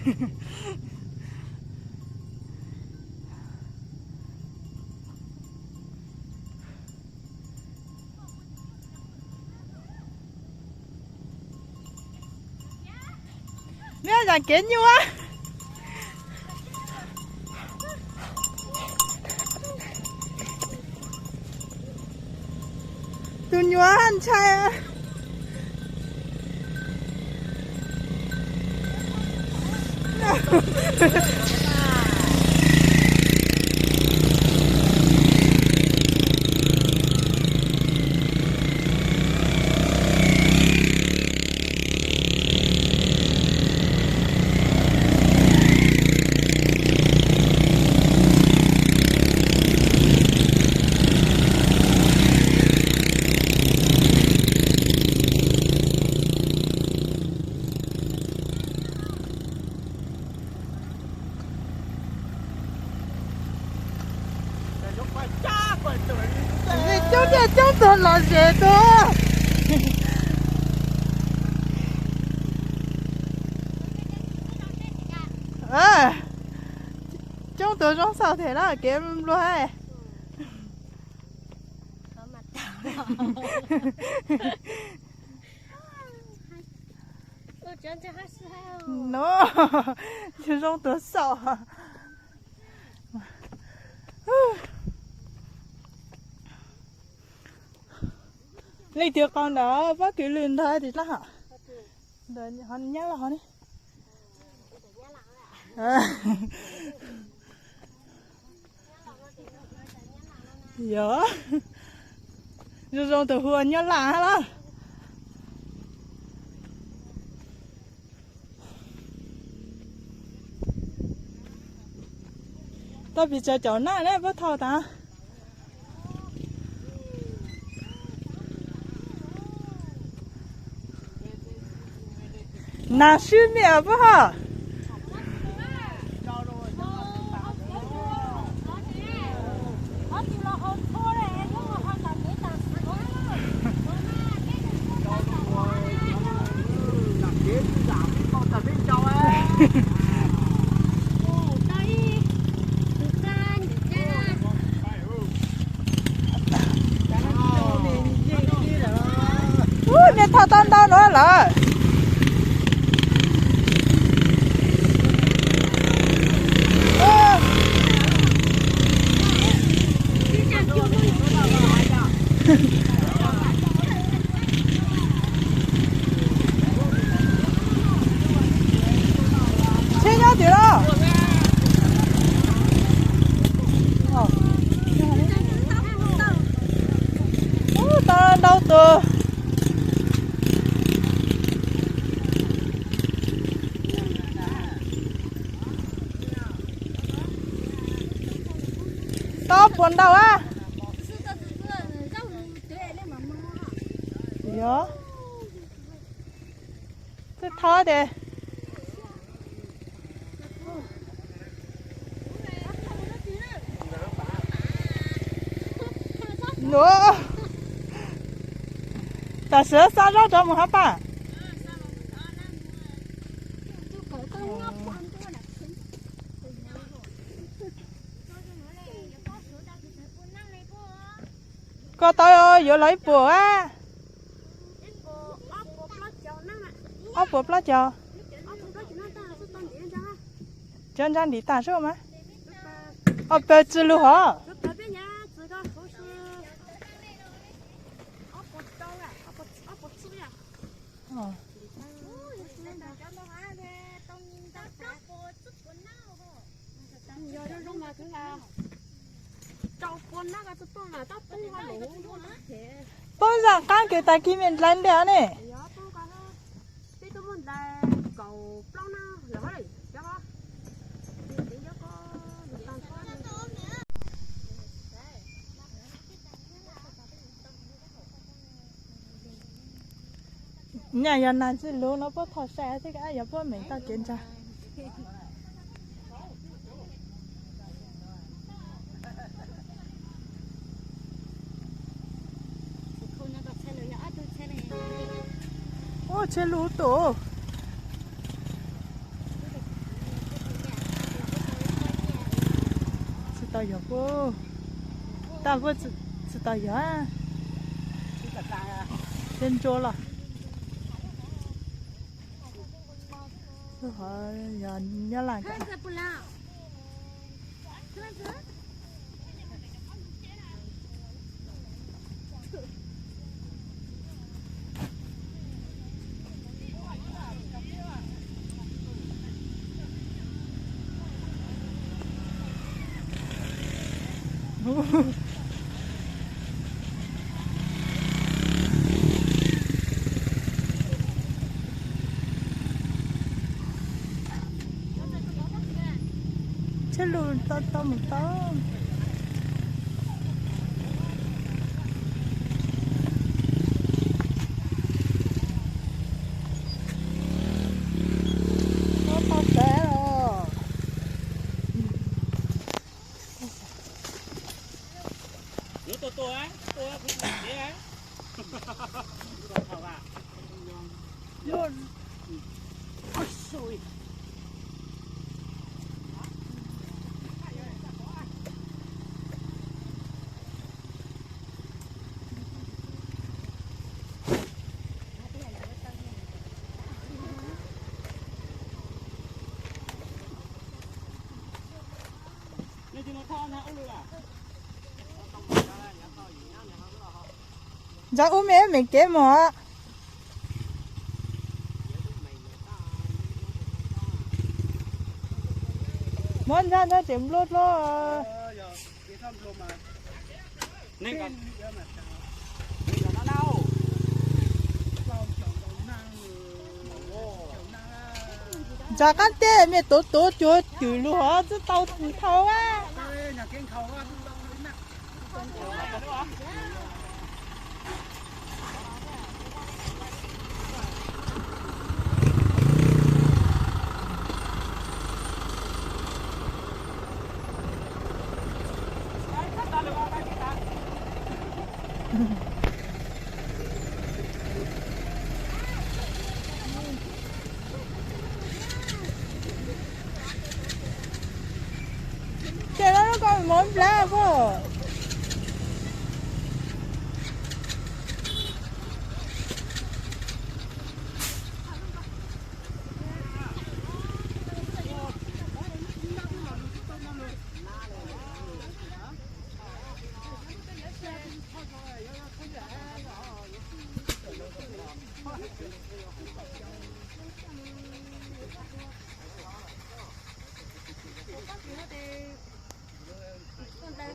Neb zam kev nyuaj. Tus nyuam ntshai. Coob tiag coob tuag los zem tuag. Coob tuag zoo xauj them na kev nplua hab. No, zoo tuag xauj. Leej twg qau ntawd, Vab Kws Lwm ntag tis dlaab hom. Ntawd ho nyab laj hov ne. Yog, zoo zoo tus hu ua Nyab Laj hab los. Tau pis tsaws caum naj ne puab thau tas. Nag swb miaj puab hos. Ub, niag thauj tau ntau no lawm. Tsheb nyob tim no. Ub, tau ntau tus. Tau puas ntau a? Yog, twb thov tias nuav. Tam sim xa zaub rov mus hab paj. Koj tau yuav los ib puas a? Ob puas plaub caug. Cov ntsa ntim tas sub mas. Ob pawg tsi lug hov. Poob zaj qaab kws tag kis mej dlaiv ntiag ne. Nyaj yog nag tsi lug no puab thauj sai thiab, yog puab meem tau kev ntsa. Ub, tsheb lug tus. Yog kuj tag kuj tsis tau yog, thiab ntsuab los ho yog nyob laj. Tsheb lug tau tau mus tau. Tau tau txav os. Ntxov ub me me kev mus. Muab ntxov ntxov tseem nplua dlua. Ntxov qab teb me tuv tuv cuag cwm lug hov twb tau ntau a. Ces no lub ko mov nplab puag.